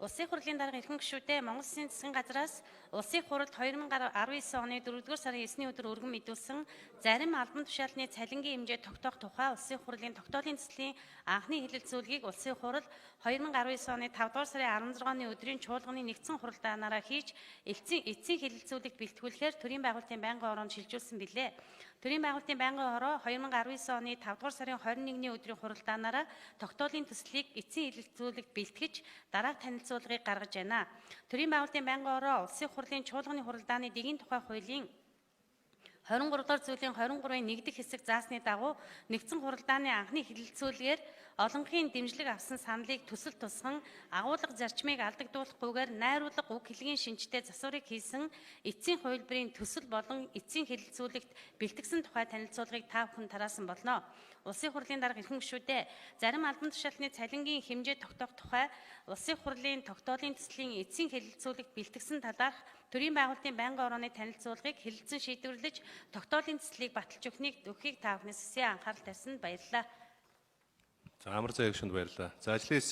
Улсын хурлын дарга эрхэм гишүүдээ, Монгол Улсын засгийн газраас Улсын хурлд 2019 оны 4-р сарын 9-ний өдөр өргөн мэдүүлсэн зарим албан тушаалны цалингийн хэмжээ тогтоох тухай Улсын хурлын тогтоолын төслийн анхны хэлэлцүүлгийг Улсын хурал 2019 оны 5-р сарын 16-ны өдрийн чуулганы нэгдсэн хуралдаанаараа хийж эцсийн хэлэлцүүлэгт бэлтгүүлэхээр төрийн байгуулалтын байнгын ороонд шилжүүлсэн билээ. Төрийн байгуулалтын байнгын хороо 2019 оны 5-р сарын 21-ний өдрийн хуралдаанаараа тогтоолын төслийг эцсийн хэлэлцүүлэгт бэлтгэж дараах танилцуулгыг гаргаж байна. Төрийн байгуулалтын байнгын хороо Улсын хурлын чуулганы хуралдааны дэгийн тухай хуулийн 23 дугаар зүйлийн 23-ын 1 дэх хэсэг заасны дагуу нэгдсэн хуралдааны анхны хэлэлцүүлгээр олонхын дэмжлэг авсан саналыг төсөл тусган агуулга зарчмыг алдагдуулахгүйгээр найруулга уг хэлгийн шинжтэй засварыг хийсэн эцсийн хувилбарын төсөл болон эцсийн хэлэлцүүлэгт бэлтгэсэн тухай танилцуулгыг та бүхэн тараасан болно. Улсын хурлын дарга эрхэм гишүүдээ, зарим албан тушаалтны цалингийн хэмжээ тогтоох тухай Улсын хурлын тогтоолын төслийн эцсийн хэлэлцүүлэгт бэлтгэсэн талаарх төрийн байгуулалтын байнгын орооны танилцуулгыг хэлэлцэн шийдвэрлэж тогтоолын төслийг баталж өгөхийг та бүхнээс хүсье. Анхаарал тавьсанд баярлалаа. За, Амар зай гишүүнд баярлалаа. За, ажлын хэсэг